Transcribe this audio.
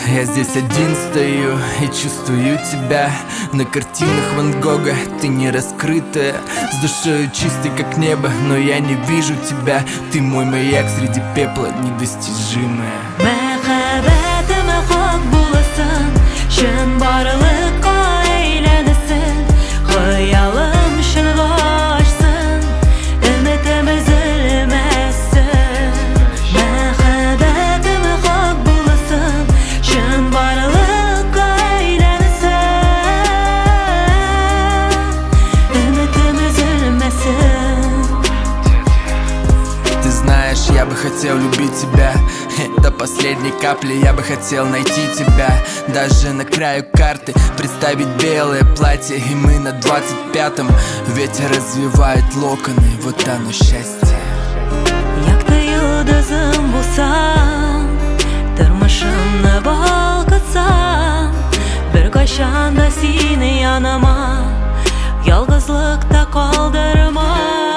Я здесь один стою и чувствую тебя. На картинах Ван Гога ты не раскрытая, с душою чистой, как небо, но я не вижу тебя. Ты мой маяк среди пепла, недостижимая. Мәхәббәтем хак булсын, чынбарлыкка әйләнсен, хыялым чынга ашсын, өметем өзелмәсен. Мәхәббәтем хак булсын, чынбарлыкка әйләнсен, өметем өзелмәсен. Ты знаешь, я бы хотел любить тебя до последней капли, я бы хотел найти тебя даже на краю карты, представить белое платье, и мы на 25-м. Ветер развивает локоны, вот оно счастье. Якты йолдызым булсаң, тормышымны балкытсаң, беркайчан да сине яныма ялгызлыкта калдырмам.